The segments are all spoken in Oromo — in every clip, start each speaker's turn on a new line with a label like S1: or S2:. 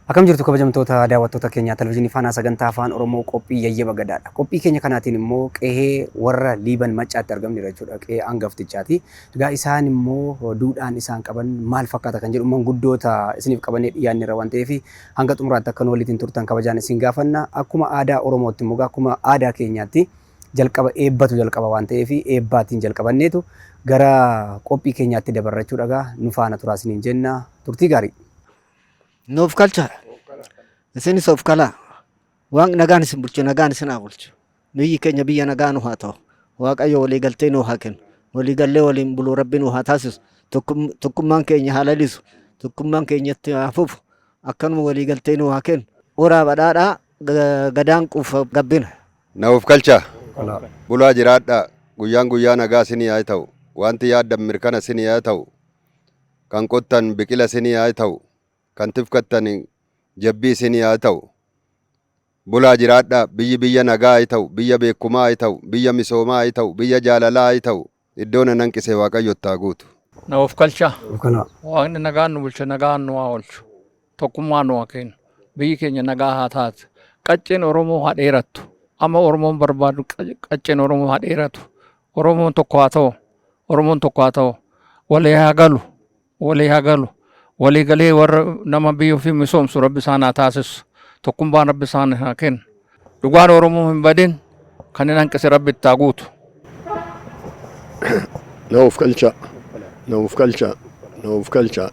S1: Akkam jirtu kabajamtoota daawwattoota keenyaa Televiziyoonii Faanaa sagantaa Afaan Oromoo qophii Yayyaba Gadaadha. Qophii keenya kanaatiin immoo qe'ee warra Liiban Maccaatti argamnedha jechuudha. Qe'ee hangaftichaati. Egaa isaan immoo duudhaan isaan qaban maal fakkaata kan jedhu manguddoota isiniif qabannee dhiyaanneerra waan ta'eef hanga xumuraatti akka nu waliin turtan kabajaan isin gaafanna. Akkuma aadaa Oromootti immoo akkuma aadaa keenyaatti jalqaba eebbatu jalqaba waan ta'eef eebbaatiin jalqabanneetu gara qophii keenyaatti dabarra jechuudha. Egaa nu faana turaa isiniin jenna. Turtii gaarii.
S2: Nuuf kalcha. Isinis of kalaa. Waaqni nagaan isin bulchu, nagaan isin haa bulchu. Biyyi keenya biyya nagaa nu haa ta'u. Waaqayyo walii galtee nu haa kennu. Walii gallee waliin buluu Rabbi nu haa taasisu. Tokkummaan keenya haa lalisu. Tokkummaan keenyatti haa fufu. Akkanuma walii galtee nu haa kennu. Horaa badhaadhaa gadaan quufa gabbina.
S3: Na of kalcha. Bulaa jiraadhaa. Guyyaan guyyaa nagaa isinii haa ta'u. Wanti yaaddan mirkana isinii haa ta'u. Kan qottan biqila isinii haa ta'u. Kan tifkattan jabbii isinii haa ta'u. Bulaa jiraadhaa. Biyyi biyya nagaa haa ta'u. Biyya beekumaa haa ta'u. Biyya misoomaa haa ta'u. Biyya jaalalaa haa ta'u. Iddoo na nanqise Waaqayyo itti haa guutu.
S4: Na of kalcha. Waaqni nagaan nu bulche, nagaan nu haa oolchu. Tokkummaa nu haa kennu. Biyyi keenya nagaa haa taatu. Qacceen Oromoo haa dheerattu. Amma Oromoon barbaadu qacceen Oromoo haa dheeratu. Oromoon tokko haa ta'u. Oromoon tokko haa ta'u. Walii haa galu. Walii haa galu. Walii galee warra nama biyya ofii misoomsu Rabbi isaan haa taasisu. Tokkummaan Rabbi isaan haa kennu. Dhugaan Oromoo hin badin, kan hin hanqise Rabbi itti haa guutu.
S5: Na of kalcha. Na of kalcha. Na of kalcha.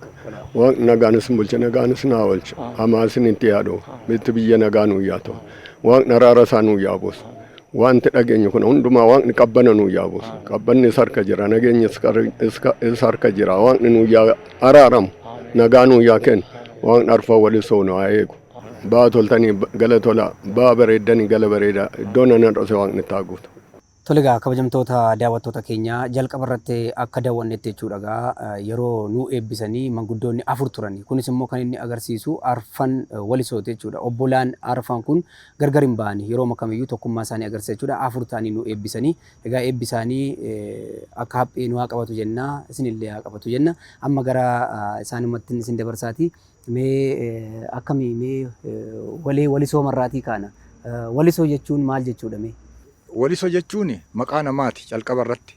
S5: Waaqni nagaan isin bulche, nagaan isin haa oolchu. Hamaa isin itti yaadu. Bitti biyya nagaa nuu yaa ta'u. Waaqni araara isaa nuu yaa buusu. Wanti dhageenyu kun hundumaa Waaqni qabbana nuu yaa buusu. Qabbanni isa harka jira. Nageenyi isa harka jira. Waaqni nuu yaa araaramu. Nagaa nuu yaa kennu. Waaqni arfan walisoo nu haa eegu. Baa toltanii gala tolaa. Baa bareeddanii gala bareedaa. Iddoo nan dhose Waaqni itti haa guutu.
S1: Tole egaa kabajamtoota daawwattoota keenya, jalqaba irratti akka daawwannetti jechuudha, egaa yeroo nu eebbisanii manguddoonni afur turani. Kunis immoo kan inni agarsiisu arfan walisooti jechuudha. Obbolaan arfan kun gargar hin ba'ani. Yeroo kamiyyuu tokkummaa isaanii agarsiisa jechuudha. Afur ta'anii nu eebbisanii. Egaa eebbi isaanii akka haphee nu haa qabatu jenna. Isinillee haa qabatu jenna. Amma gara isaanumatti isin dabarsaati. Mee akkamii, mee walee Walisoo marraatii kaana. Walisoo jechuun maal jechuudha mee?
S6: Walisoo jechuun maqaa namaati calqaba irratti.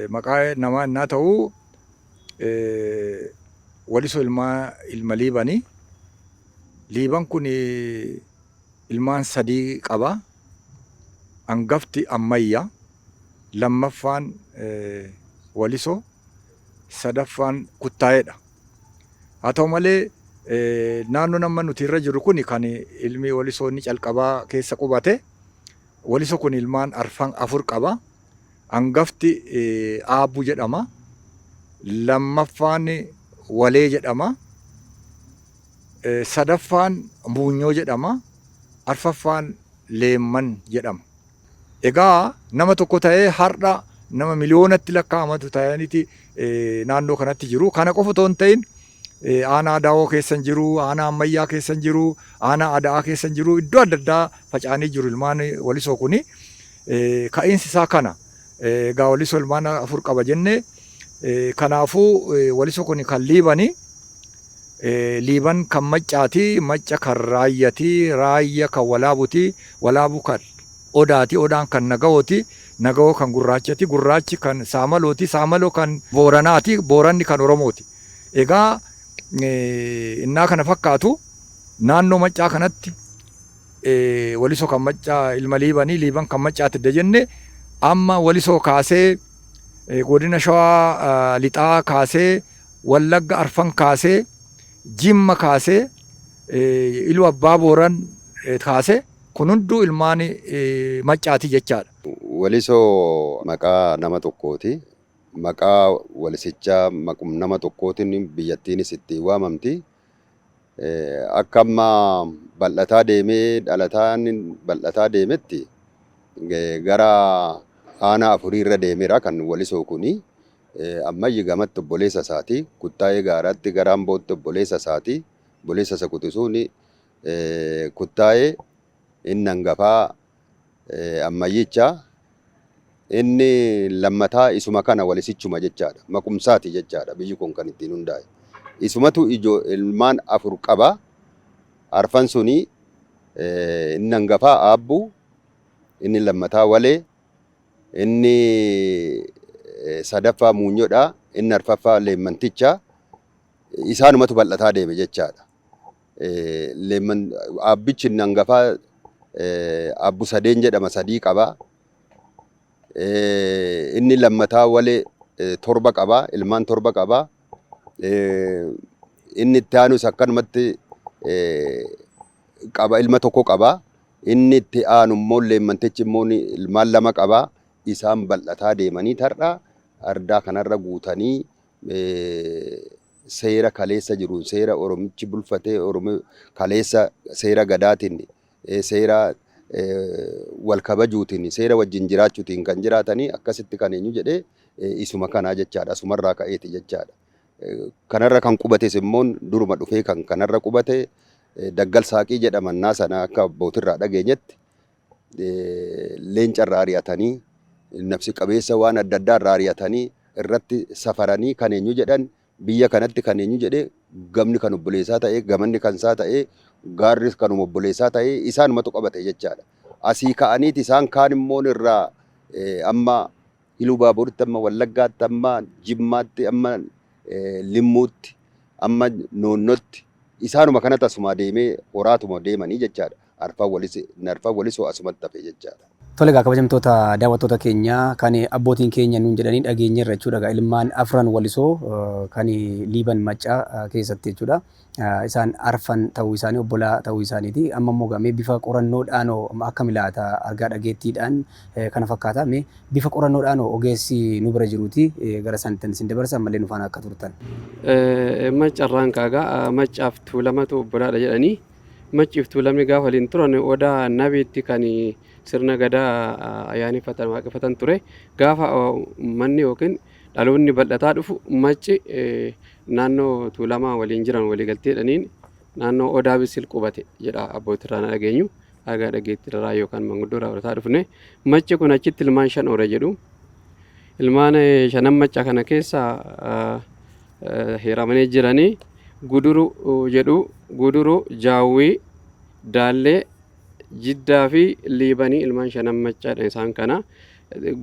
S6: Maqaa namaa innaa ta'u, Walisoo ilmaa ilma Liibanii. Liiban kun ilmaan sadii qaba. Hangafti Ammayya, lammaffaan Walisoo, sadaffaan Kuttaa'eedha. Haa ta'u malee, naannoon amma nuti irra jirru kun kan ilmi Walisoo inni calqabaa keessa qubate. Walisoo kun ilmaan arfan afur qaba. Hangafti Aabbuu jedhama. Lammaffaan Walee jedhama. Sadaffaan Muunyoo jedhama. Arfaffaan Leemman jedhama. Egaa nama tokko ta'ee har'a nama miliyoonatti lakkaa'amatu ta'aniiti naannoo kanatti jiru. Kana qofa otoo hin ta'in, aanaa Daawoo keessa hin jiru, aanaa Ammayyaa keessa hin jiru, aanaa Ada'aa keessa hin jiru, iddoo adda addaa faca'anii jiru ilmaan Walisoo kuni. Ka'iinsi isaa kana. Egaa Walisoo ilmaan afur qaba jenne. Kanaafuu Walisoo kun kan Liibani. Liiban kan Maccaati, Macca kan Raayyati, Raayya kan Walaabuti, Walaabu kan Odaati, Odaan kan Nagawooti, Nagawoo kan Gurraachati, Gurraachi kan Saamalooti, Saamaloo kan Booranaati, Booranni kan Oromooti. Egaa innaa kana fakkaatu naannoo Maccaa kanatti Walisoo kan Maccaa ilma Liibanii, Liiban kan Maccaati edda jenne, amma Walisoo kaasee godina Shawaa Lixaa kaasee, Wallagga arfan kaasee, Jimma kaasee, Iluu Abbaa Booran kaasee, kun hunduu ilmaan Maccaati jechaadha.
S3: Walisoo maqaa nama tokkooti. Maqaa walisichaa maqum nama tokkootiin biyyattiinis ittiin waamamti. Akka amma bal'ataa deemee dhalataan bal'ataa deemetti gara aanaa afurii irra deemeera kan Walisoo kuni. Ammayyi gamatti obboleessa isaati. Kuttaayee gaaratti gara Ambootti obboleessa isaati. Obboleessa isa quxisuun Kuttaayee, inni hangafaa Ammayyicha, inni lammataa isuma kana Walisichuma jechaadha. Maqumsaati jechaadha biyyi kun kan ittiin hundaa'e. Isumatu ijoo ilmaan afur qaba. Arfan suni inni hangafaa Aabbuu, inni lammataa Walee, inni sadaffaa Muunyoodha, inni arfaffaa Leemmanticha. Isaanumatu bal'ataa deeme jechaadha. Leemman Aabbichi inni hangafaa Aabbu Sadeen jedhama, 3 qaba. Inni lammataa Walee 7 qaba, ilmaan 7 qaba. Inni itti aanus akkanumatti qaba, ilma 1 qaba. Inni itti aanu immoo Leemmantichi immoo ilmaan 2 qaba. Isaan bal'ataa deemanii tar'a ardaa kanarra guutanii seera kaleessa jiruun, seera Oromichi bulfatee, Oromoo kaleessa seera gadaatiin, seera wal kabajuutiin, seera wajjin jiraachuutiin kan jiraatanii akkasitti kan eenyu jedhee isuma kanaa jechaadha. Asumarraa ka'eeti jechaadha. Kanarra kan qubates immoo duruma dhufee kan kanarra qubate Daggal Saaqii jedhamannaa sana akka abbootirraa dhageenyetti leencarraa ari'atanii, nafsi qabeessa waan adda addaa irraa ari'atanii irratti safaranii kan eenyu jedhan biyya kanatti kan eenyu jedhee gamni kan obboleessaa ta'ee, gamanni kan isaa ta'ee, gaarris kanuma obboleessaa ta'ee isaanumatu qabate jechaadha. Asii ka'aniiti isaan kaan immoo irraa amma Iluu Baaburitti, amma Wallaggaatti, amma Jimmaatti, amma Limmuutti, amma Noonnotti isaanuma kanatti asumaa deemee horaatuma deemanii jechaadha. Arfan Walisoo asumatti hafe jechaadha.
S1: Tole egaa kabajamtoota daawwattoota keenya, kan abbootiin keenya nuun jedhanii dhageenyerra jechuudha. Egaa ilmaan afran Walisoo kan Liiban Maccaa keessatti jechuudha. Isaan arfan ta'uu isaanii, obbolaa ta'uu isaaniiti. Amma immoo egaa mee bifa qorannoodhaan akkam ilaata, argaa dhageettiidhaan kana fakkaata. Mee bifa qorannoodhaan ogeessi nu bira jiruuti gara isaanitti isin dabarsa, ammallee nu faana akka turtan.
S7: Maccarraan kaagaa Maccaaf Tuulamatu obbolaadha jedhanii, Macciif Tuulamni gaafa waliin turan Odaa Nabiitti kan sirna gadaa ayyaaneffatan, waaqeffatan ture. Gaafa manni yookiin dhaloonni bal'ataa dhufu Macci naannoo Tuulamaa waliin jiran waliigalteedhaniin naannoo Odaa Bisil qubate jedha abbootirraa na dhageenyu. Dhagaa dhageettirraa yookaan manguddoo irraa barataa dhufne. Macci kun achitti ilmaan 5 hore jedhu. Ilmaan shanan Macca kana keessa heeramanii jiranii Guduru jedhu, Guduru, Jaawwii, Daallee, Jiddaa fi Liibanii ilmaan shanan Maccaadha isaan kana.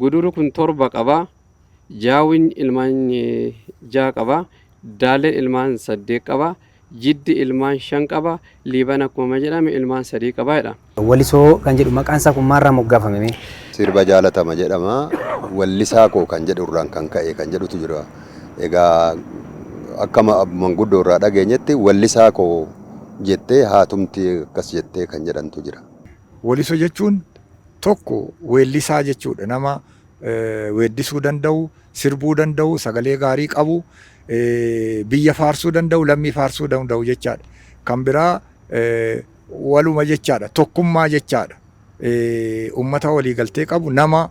S7: Guduru kun 7 qaba. Jaawwiin ilmaan 6 qaba. Daalleen ilmaan 8 qaba. Jiddi ilmaan 5 qaba. Liiban akkuma jedhame ilmaan 3 qaba jedha.
S1: Walisoo kan jedhu maqaan isaa kun maalirraa moggaafame mee?
S3: Sirba jaalatama jedhama. Wallisaa koo kan jedhu irraan kan ka'e kan jedhutu jira. Egaa akka manguddoo irraa dhageenyetti wallisaa koo jettee haatumti akkas jettee kan jedhantu jira.
S6: Walisoo jechuun tokko weellisaa jechuudha. Nama weeddisuu danda'u, sirbuu danda'u, sagalee gaarii qabu, biyya faarsuu danda'u, lammii faarsuu danda'u jechaadha. Kan biraa waluma jechaadha, tokkummaa jechaadha. Uummata waliigaltee qabu, nama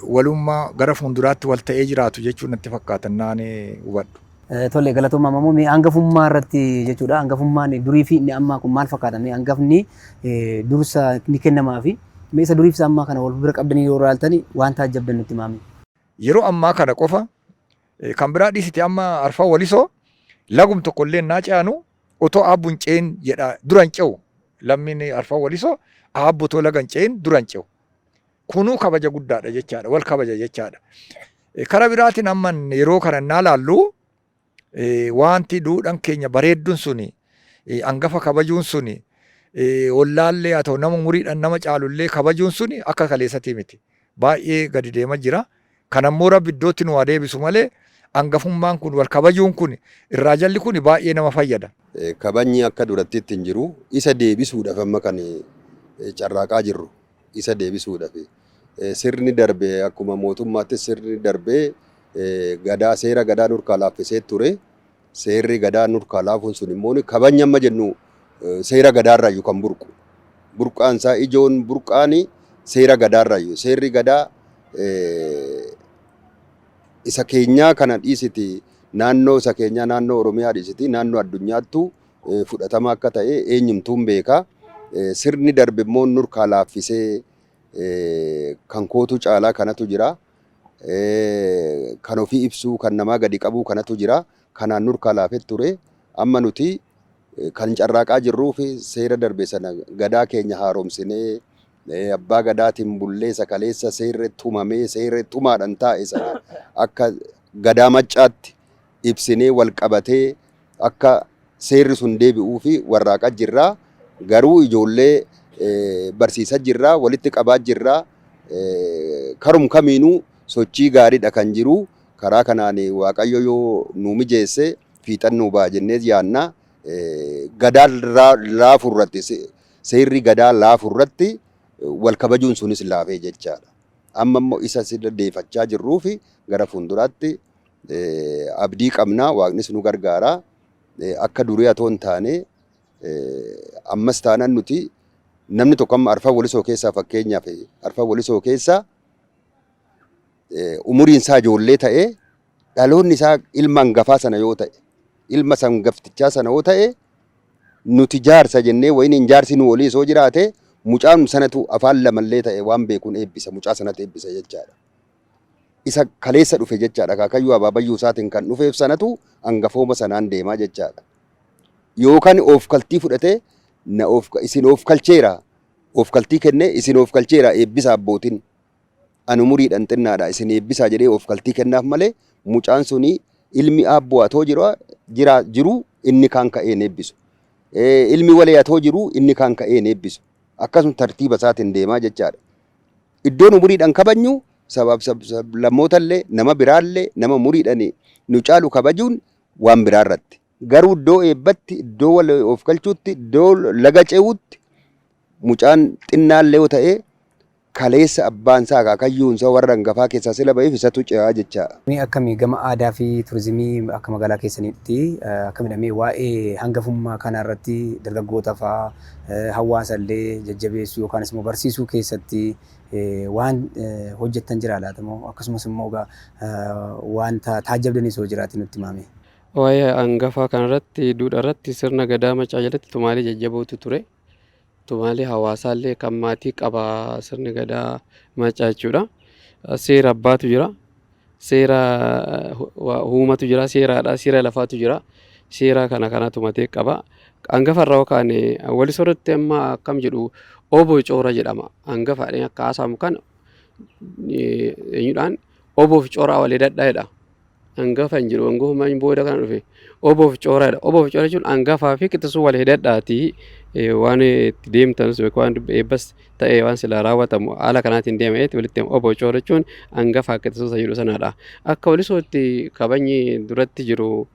S6: walummaa gara fuulduraatti wal ta'ee jiraatu jechuun natti fakkaata naan hubadhu.
S1: Tole, galatoomaa. Ammoo mee hangafummaa irratti jechuudha. Hangafummaan durii fi inni ammaa kun maal fakkaata? Mee hangafni dursa ni kennamaa fi mee isa durii fi isa ammaa kana wal bira qabdanii yoo ilaaltani waan taajjabdan nutti himaami.
S6: Yeroo ammaa kana qofa kan biraa dhiisite, amma arfan Walisoo lagum tokko illee naa ce'anu otoo aabbu hin ce'in jedha dura hin ce'u. Lammiin arfan Walisoo aabbu otoo laga hin ce'in dura hin ce'u. Kunuu kabaja guddaadha jechaadha. Wal kabaja jechaadha. Kara biraatiin amma yeroo kana naa laallu wanti duudhaan keenya bareedduun suni, hangafa kabajuun suni, ollaallee haa ta'u nama umuriidhaan nama caalullee kabajuun suni akka kaleessatii miti. Baay'ee gadi deema jira. Kanammoo Rabbi iddootti nu haa deebisu malee hangafummaan kun, wal kabajuun kun, irraa jalli kun baay'ee nama fayyada.
S3: Kabajni akka durattiitti hin jiru. Isa deebisuudhaaf amma kan carraaqaa jirru isa deebisuudhaaf. Sirni darbe akkuma mootummaatti sirni darbee gadaa, seera gadaa nurkaa laaffisee ture. Seerri gadaa nurkaa laafuun sun immoo kabajni amma jennu seera gadaarraayyuu kan burqu. Burqaan isaa ijoon burqaan seera gadaarraayyuu. Seerri gadaa isa keenyaa kana dhiisiti, naannoo isa keenyaa, naannoo Oromiyaa dhiisiti, naannoo addunyaattu fudhatama akka ta'e eenyumtuun beeka. Sirni darbe immoo nurkaa laaffisee kan kootu caalaa kanatu jira. Kan ofii ibsuu kan namaa gadi qabuu kanatu jira. Kanaan nurkaa laafee ture. Amma nuti kan carraaqaa jirruu fi seera darbe sana gadaa keenya haaromsinee abbaa gadaatiin bullee sakaleessa seerri tumamee seerri tumaadhaan taa'e sana akka gadaa maccaatti ibsinee wal qabatee akka seerri sun deebi'uu fi warraaqaa jirraa. Garuu ijoollee barsiisaa jirraa, walitti qabaa jirraa. Karum kamiinuu sochii gaariidha kan jiru. Karaa kanaan Waaqayyo yoo nu mijeesse fiixan nu ba'a jennee yaanna. Gadaa laafu irratti, seerri gadaa laafu irratti wal kabajuun sunis laafee jechaadha. Amma immoo isa sirra deeffachaa jirruu fi gara fuulduraatti abdii qabna. Waaqnis nu gargaara. Akka durii otoo hin taane, ammas taanaan nuti namni tokko amma Arfan Walisoo keessaa, fakkeenyaaf Arfan Walisoo keessaa umuriin isaa ijoollee ta'ee dhaloonni isaa ilma hangafaa sana yoo ta'e, ilma sangaftichaa sana yoo ta'e, nuti jaarsa jennee wayiniin jaarsi nu olii osoo jiraate, mucaan sanatu afaan lamallee ta'e waan beekuun eebbisa, mucaa sanatu eebbisa jechaadha. Isa kaleessa dhufe jechaadha. Akaakayyuu abaabayyuu isaatiin kan dhufeef sanatu hangafooma sanaan deemaa jechaadha. Yookaan of kaltii fudhatee na of isin of kalcheera, of kaltii kennee isin of kalcheera, eebbisa abbootiin, ani umuriidhaan xinnaadha, isin eebbisaa jedhee of kaltii kennaaf malee, mucaan suni ilmi aabboo atoo jiru jira jiru inni kaan ka'ee hin eebbisu. Ilmi walee atoo jiru inni kaan ka'ee hin eebbisu. Akkasuma tartiiba isaatiin deemaa jechaadha. Iddoon umuriidhaan kabajnu sabaaf lammoota illee, nama biraallee, nama umuriidhaan nu caalu kabajuun waan biraa irratti. Garuu iddoo eebbatti, iddoo wal of galchuutti, iddoo laga ce'uutti mucaan xinnaallee yoo ta'e, kaleessa abbaan isaa, akaakayyuun isaa warra hangafaa keessaa sila ba'eef isatu ce'aa jechaadha.
S1: Mee akkamii gama aadaa fi turizimii akka magaalaa keessaniitti akkamidha? Mee waa'ee hangafummaa kana irratti dargaggoota fa'aa, hawaasa illee jajjabeessuu yookaanis immoo barsiisuu keessatti waan hojjettan jira laata moo, akkasumas immoo wanta taajjabdanis yoo jiraate nutti himame?
S7: Waa'ee hangafaa kanarratti, duudhaa irratti, sirna gadaa macaa jalatti tumaalee jajjabootu ture. Tumaalee hawaasaallee kan maatii qaba sirni gadaa macaa jechuudha. Seera abbaatu jira. Seera uumatu jira. Seera haadhaa, seera lafaatu jira. Seera kana kana tumatee qaba. Hangafa irraa kaane Walisoo irratti amma akkam jedhu, obbo Coora jedhama. Hangafa akka haasamu kan eenyudhaan oboof cooraa walii dadhaa'edha. Hangafa hin jiru. Hangafummaan booda kana dhufe. Oboof cooraadha. Oboof coora jechuun hangafaa fi qixxisuu wal hidhadhaati. Waan itti deemtanis yookaan waan eebbas ta'ee waan silaa raawwatamu haala kanaatiin deema walitti, oboo coora jechuun hangafaa qixxisuu isa jedhu sanadha. Akka Walisootti kabajni duratti jiru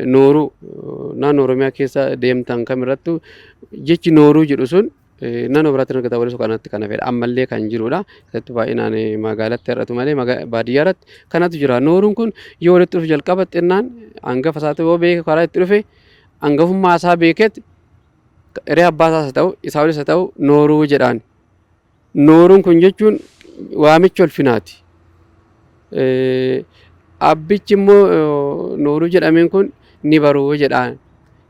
S7: nooruu. Naannoo Oromiyaa keessa deemtan kamirrattu jechi nooruu jedhu sun naannoo biraatti argata, Walisoo kanatti kana fedha ammallee kan jirudha. Keessattuu baay'inaan magaalatti hir'atu malee baadiyyaa irratti kanatu jira. Nooruun kun yoo walitti dhufu jalqaba xinnaan hangafa isaa yoo beeke, karaa itti dhufe hangafummaa isaa beekeet, hiree abbaa isaas haa ta'u isaa olis haa ta'u nooruu jedhaan. Nooruun kun jechuun waamicha ulfinaati. Abbichi immoo nooruu jedhameen kun ni baruu jedhaan.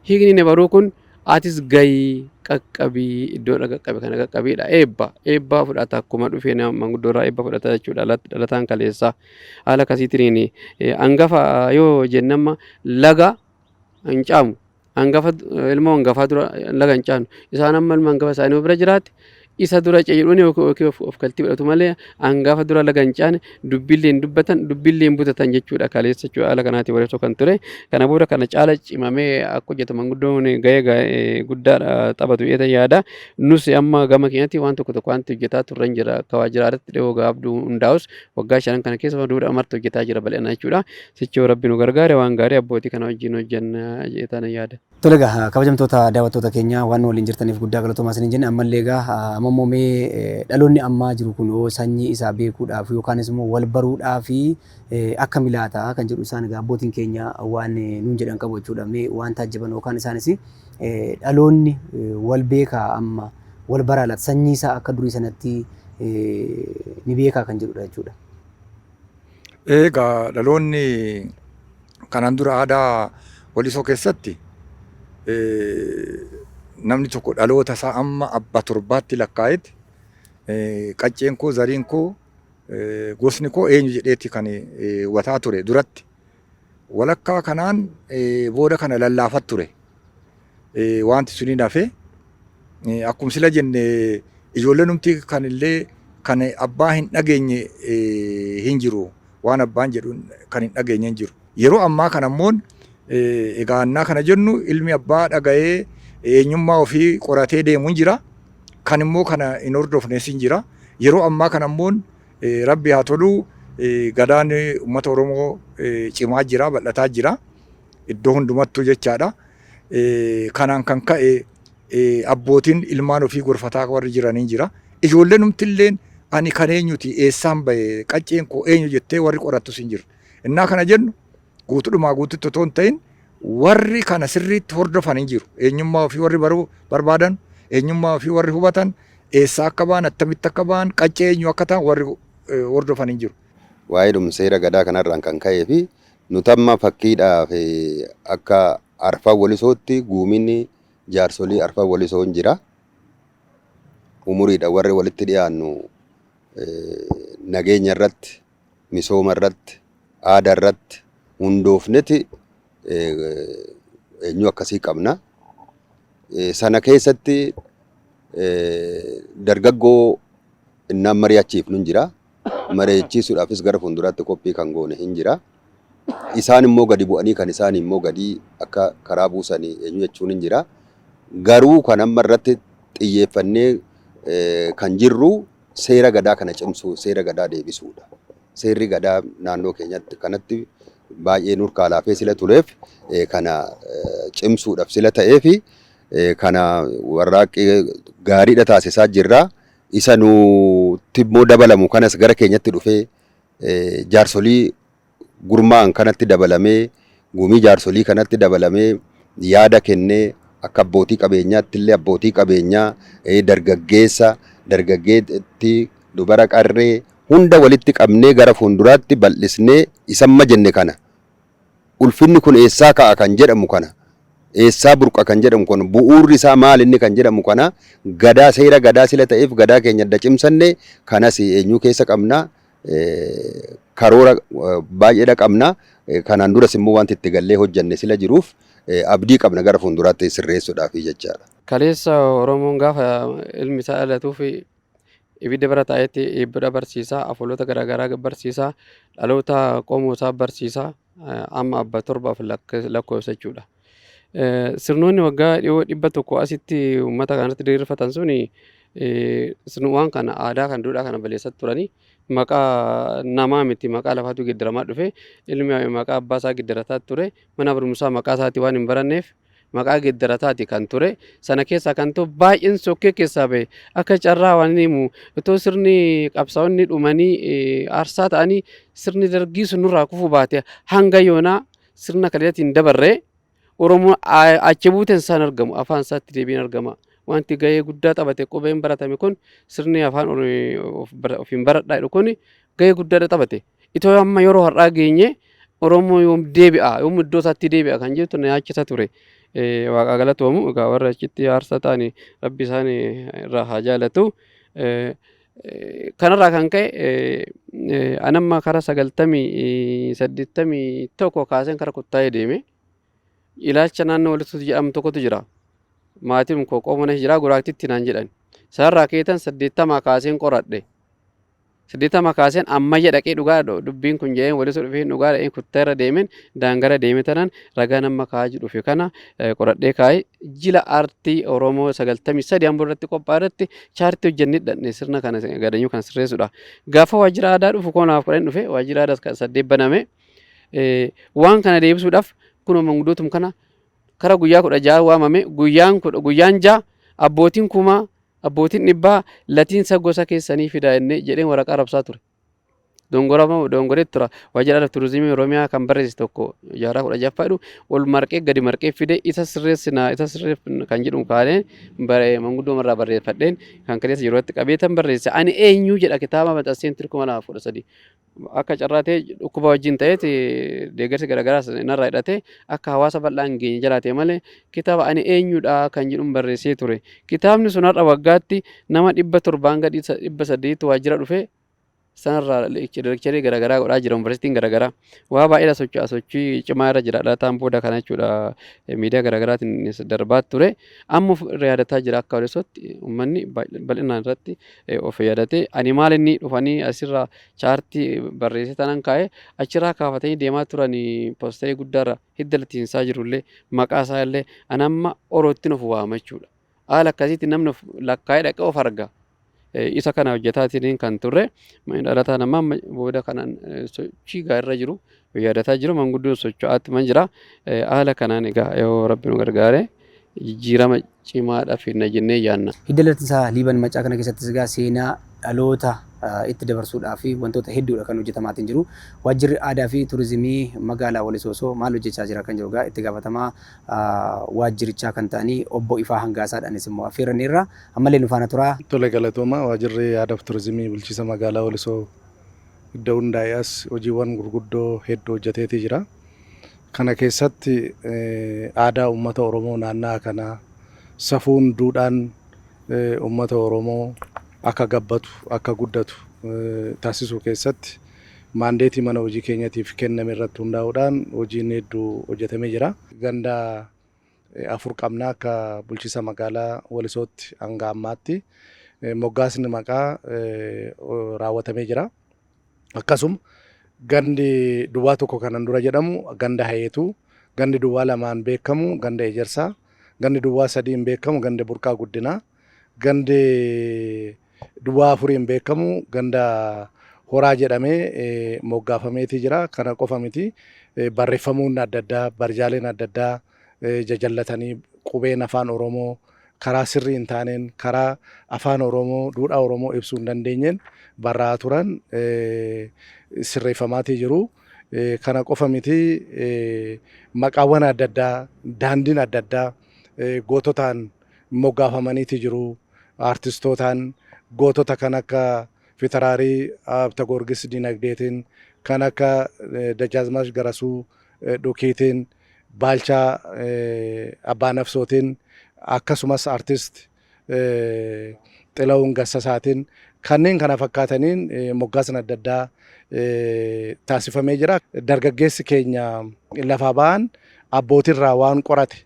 S7: Hiikni ni baruu kun atis gahii qaqqabii, iddoodha qaqqabe kana qaqqabiidha. Eebba eebbaa fudhata, akkuma dhufee nama manguddoo irraa eebba fudhata jechuudha dhalataan kaleessaa. Haala akkasiitiin hangafa yoo jennamma laga hin caamu. Hangafa, ilmoo hangafaa dura laga hin caanu. Isaan amma ilma hangafa isaanii bira jiraate isa dura ce'uun yookiin of galtii fudhatu malee hangafa dura laga hin caane, dubbillee hin dubbatan, dubbillee hin butatan jechuudha kaleessa jechuudha. Haala kanaatiin walitti kan ture. Kana booda kana caala cimamee akka hojjetu manguddoon gahee guddaa taphatu jedhee yaada. Nus amma gama keenyatti waan tokko tokko wanti hojjetaa turre hin jira. Akka waajjiraatti dhiyoo gaabduu hundaa'us waggaa 5 kana keessa duudhaa marti hojjetaa jira bal'ina jechuudha. Sichoo Rabbi nu gargaare waan gaarii abbootii kana wajjin hojjenna jedheetaan yaada.
S1: Tole egaa, kabajamtoota daawwattoota keenya, waan nu waliin jirtaniif guddaa galatoomaa isiniin jenne. Ammallee egaa amma immoo mee dhaloonni ammaa jiru kun yoo sanyii isaa beekuudhaaf yookaanis immoo wal baruudhaaf akkami laata kan jedhu, isaan egaa abbootiin keenya waan nuun jedhan qabu jechuudha. Mee waan taajjaban yookaan isaanis dhaloonni wal beekaa, amma wal baraa laata, sanyii isaa akka durii sanatti ni beekaa kan jedhudha jechuudha.
S6: Egaa dhaloonni kanaan dura aadaa Walisoo keessatti namni tokko dhaloota isaa amma abbaa torbaatti lakkaa'etti qacceen koo, zariin koo, gosni koo eenyu jedheeti kan hubataa ture duratti. Walakkaa kanaan booda kana lallaafat ture. Wanti suni hafe akkuma sila jenne ijoolleen numti kan illee kan abbaa hin dhageenye hin jiru. Waan abbaan jedhu kan hin dhageenye hin jiru. Yeroo ammaa kana immoo egaa annaa kana jennu ilmi abbaa dhaga'ee eenyummaa ofii qoratee deemu hin jira. Kan immoo kana hin hordofnes hin jira. Yeroo ammaa kana immoo Rabbi haa tolu, Gadaan uummata Oromoo cimaa jira, bal'ataa jira. Iddoo hundumattuu jechaadha. Kanaan kan ka'e abbootiin ilmaan ofii gorfataa warri jiran hin jira. Ijoolleen numtilleen ani kan eenyuti, eessaan bahe, qacceen koo eenyu jettee warri qorattus hin jiru. Innaa kana jennu guutuudhumaa guututti otoo hin ta'in warri kana sirriitti hordofan hin jiru. Eenyummaa ofii warri baruu barbaadan, eenyummaa ofii warri hubatan, eessaa akka ba'an, attamitti akka ba'an, qaccee eenyu akka ta'an warri hordofan hin jiru.
S3: Waa'eedhuma seera Gadaa kanarraan kan ka'ee fi nuti amma fakkiidhaaf akka Arfan Walisootti guumiin jaarsolii Arfan Walisoo hin jira. Umuriidhaan warri walitti dhiyaannu nageenya irratti, misooma irratti, aadaa irratti hundoofneti eenyu akkasii qabna. Sana keessatti dargaggoo innaan mari'achiifnu hin jira. Mari'achiisuudhaafis gara fuulduraatti qophii kan goone hin jira. Isaan immoo gadi bu'anii kan isaan immoo gadi akka karaa buusanii eenyu jechuun hin jira. Garuu kan amma irratti xiyyeeffannee kan jirru seera Gadaa kana cimsuu, seera Gadaa deebisuudha. Seerri Gadaa naannoo keenyatti kanatti baay'ee nurkaa laafee sila tureef kana cimsuudhaaf sila ta'eef kana warraaqqii gaariidha taasisaa jirra. Isa nutti immoo dabalamu kanas gara keenyatti dhufee jaarsolii gurmaa'an kanatti dabalamee, gumii jaarsolii kanatti dabalamee yaada kennee, akka abbootii qabeenyaatti illee abbootii qabeenyaa, dargaggeessa, dargaggeetti, dubara qarree hunda walitti qabnee gara fuulduraatti bal'isnee isamma jenne kana, ulfinni kun eessaa ka'a kan jedhamu kana, eessaa burqa kan jedhamu kun, bu'uurri isaa maal inni kan jedhamu kana, Gadaa, seera Gadaa sila ta'eef Gadaa keenya adda cimsanne kanas eenyuu keessa qabna, karoora baay'eedha qabna. Kanaan duras immoo wanti itti gallee hojjanne sila jiruuf abdii qabna gara fuulduraatti sirreessuudhaaf jechaadha.
S7: Kaleessa Oromoon gaafa ilmi isaa dhalatuuf ibidda bira taa'etti eebbadha barsiisaa, afoolota garaagaraa barsiisaa, dhaloota qomoo isaa barsiisaa, amma abba torbaaf lakkoofsa jechuudha. Sirnoonni waggaa dhiyoo 100 asitti uummata kanatti diriirfatan suni waan kana aadaa kan duudhaa kana balleessaa turanii, maqaa namaa miti maqaa lafaatu geeddaramaa dhufe. Ilmi maqaa abbaa isaa geeddarataa ture, mana barumsaa maqaa isaatii waan hin baranneef maqaa geeddarataati kan ture. Sana keessaa kan ta'u baay'een sokkee keessaa bahe. Akka carraa waan inni himu, itoo sirni qabsaa'onni dhumanii aarsaa ta'anii sirni Dargii sun nurraa kufuu baate, hanga yoonaa sirna kaleetiin dabarree Oromoon achi buuteen isaan argamu, afaan isaatti deebiin argama. Wanti gahee guddaa taphate qubeen baratame kun, sirni afaan ofiin baradhaa jedhu kun gahee guddaa taphate. Itoo amma yeroo har'aa geenye Oromoo yoom deebi'a, yoom iddoo isaatti deebi'a kan jettu na yaachisa ture. Waaqaa galatoomu, egaa warra achitti aarsaa ta'an Rabbi isaan irraa haa jaalatu. Kanarraa kan ka'e anamma kara 90, 81 kaaseen kara Kuttaayee deeme. Ilaalcha naannoo walitti jedhamu tokkotu jira. Maatiin koo qomana jira guraaktitti naan jedhan. Sanarraa keetan 80 kaaseen qoradhe. 80 kaaseen ammayya dhaqee dhugaa dubbiin kun jedheen walitti dhufeen dhugaa dhaqeen Kuttaa irra deemeen daangara deeme tanaan ragaa nama kaa'aa dhufe kana qoradhee kaa'ee jila aartii Oromoo 93 Amboo irratti qophaa'e irratti chaartii hojjennee dhaqne sirna kana gadanyuu kana sirreessuudha. Gaafa waajjira aadaa dhufu 2010 dhufe, waajjira aadaa 8 baname. Waan kana deebisuudhaaf kunoo manguddootum kana kara guyyaa 16 waamame, guyyaan guyyaan 6 abbootiin kumaa, abbootiin dhibbaa latiinsa gosa keessanii fidaa jennee jedheen waraqaa rabsaa ture. Dongorama dongoree tura. Waajjira Aadaa fi Turizimii Oromiyaa kan barreesse tokko jaarraa 16ffaa jedhu ol marqee gadi marqee fide, isa sirreessina, isa sirreeffina kan jedhu kaanee manguddoo irraa barreeffadheen kan kaleessa yerootti qabeetan barreesse. Ani eenyu jedha kitaaba maxxanseen ture 2013. Akka carraa ta'e dhukkuba wajjin ta'eeti deeggarsi garaagaraas narraa hidhatee akka hawaasa bal'aa hin geenye jalaa ta'e malee kitaaba ani eenyudha kan jedhuun barreessee ture. Kitaabni sun har'a waggaatti nama 700 hanga 800 waajjira dhufee Sanarraa lekcharii garaagaraa godhaa jira yuunivarsiitiin garaagaraa. Waa baay'eedha socho'a, sochii cimaa irra jira dhalataan booda kana jechuudha, miidiyaa garaagaraatiin darbaa ture. Amma of irra yaadataa jira. Akka Walisootti uummanni bal'inaan irratti of yaadatee, ani maal inni dhufanii asirraa chaartii barreessee tanan kaa'ee achirraa kaafatanii deemaa turan, poosterii guddaarra hidda latiinsaa jirullee maqaa isaa illee ani amma Orootti of waama jechuudha. Haala akkasiitti namni of lakkaa'ee dhaqee of arga. Isa kana hojjetaatiin kan turre dhalataan amma booda kanaan sochii gaariirra jiru, yaadataa jiru, manguddoon socho'aatti man jira. Haala kanaan egaa yoo Rabbi nu gargaare jijjiirama cimaadha fidna jennee yaadna.
S1: Hidda latiinsaa Liiban Maccaa kana keessattis egaa seenaa dhaloota itti dabarsuudhaa fi wantoota hedduudha kan hojjetamaatiin jiru. Waajjirri aadaa fi turizimii magaalaa Walisoo maal hojjechaa jira kan jiru egaa itti gaafatamaa waajjirichaa kan ta'anii obbo Ifaa Hangaasaadhaanis immoo affeeraniirra. Ammallee nu faana turaa.
S8: Tole, galatooma. Waajjirri aadaa fi turizimii bulchiinsa magaalaa Walisoo iddoo hundaa'e as hojiiwwan gurguddoo hedduu hojjeteetii jira. Kana keessatti aadaa uummata Oromoo naannaa kanaa, safuun duudhaan uummata Oromoo akka gabbatu, akka guddatu taasisuu keessatti maandeetii mana hojii keenyatiif kenname irratti hundaa'uudhaan hojiin hedduu hojjetamee jira. Ganda afur qabna akka bulchiinsa magaalaa Walisootti. Hanga ammaatti moggaasni maqaa raawwatamee jira. Akkasuma gandi duwwaa 1 kanan dura jedhamu ganda Hayeetuu, gandi duwwaa 2n beekamu ganda Ejersaa, gandi duwwaa 3n beekamu ganda Burqaa Guddinaa, gandi duwwaa 4n beekamu ganda Horaa jedhamee moggaafameetii jira. Kana qofa miti, barreeffamoonni adda addaa, barjaaleen adda addaa jajallatanii qubeen afaan Oromoo karaa sirrii hin taaneen, karaa afaan Oromoo, duudhaa Oromoo ibsuu hin dandeenyeen barraa'aa turan sirreeffamaatii jiru. Kana qofa miti, maqaawwan adda addaa, daandiin adda addaa goototaan moggaafamaniiti jiru. Aartistootaan gootota kan akka Fitaraarii Habta Goorgis Dinagdeetiin, kan akka Dajaazmaash Garasuu Dhukiitiin, Baalchaa Abbaa Nafsootiin, akkasumas artist Xilawuun Gassasaatiin, kanneen kana fakkaataniin moggaasni adda addaa taasifamee jira. Dargaggeessi keenya lafaa ba'an abbootirraa waan qorate,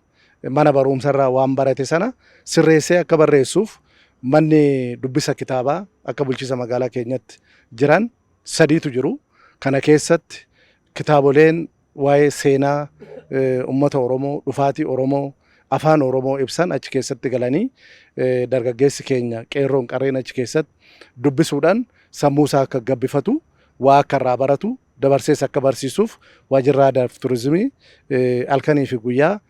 S8: mana barumsarraa waan barate sana sirreessee akka barreessuuf manni dubbisa kitaabaa akka bulchiinsa magaalaa keenyatti jiran sadiitu jiru. Kana keessatti kitaaboleen waa'ee seenaa uummata Oromoo, dhufaatii Oromoo, afaan Oromoo ibsan achi keessatti galanii dargaggeessi keenya qeerroon qarreen achi keessatti dubbisuudhaan sammuu isaa akka gabbifatu, waa akka irraa baratu, dabarsees akka barsiisuuf waajjirri aadaa fi turizimii halkanii fi guyyaa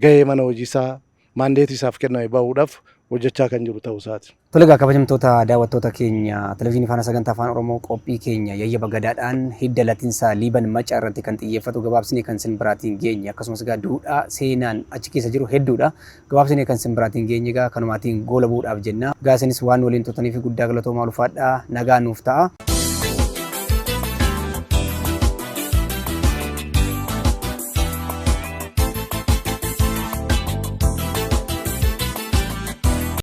S8: gahee mana hojii isaa maandeetii isaaf kenname bahuudhaaf hojjechaa kan jiru ta'uu isaati.
S1: Tole egaa, kabajamtoota daawwattoota keenya Televezyiinii Faanaa sagantaa Afaan Oromoo, qophii keenya yayyaba gadaadhaan hidda latiinsa Liiban Macaa irratti kan xiyyeeffatu gabaabsinee kan sin biraatiin geenye, akkasumas egaa duudhaa seenaan achi keessa jiru hedduudha. Gabaabsinee kan sin biraatiin geenye egaa kanumaatiin goolabuudhaaf jenna. Egaa isinis waan waliin turtaniif guddaa galatoomaa, ulfaadhaa, nagaa nuuf ta'a.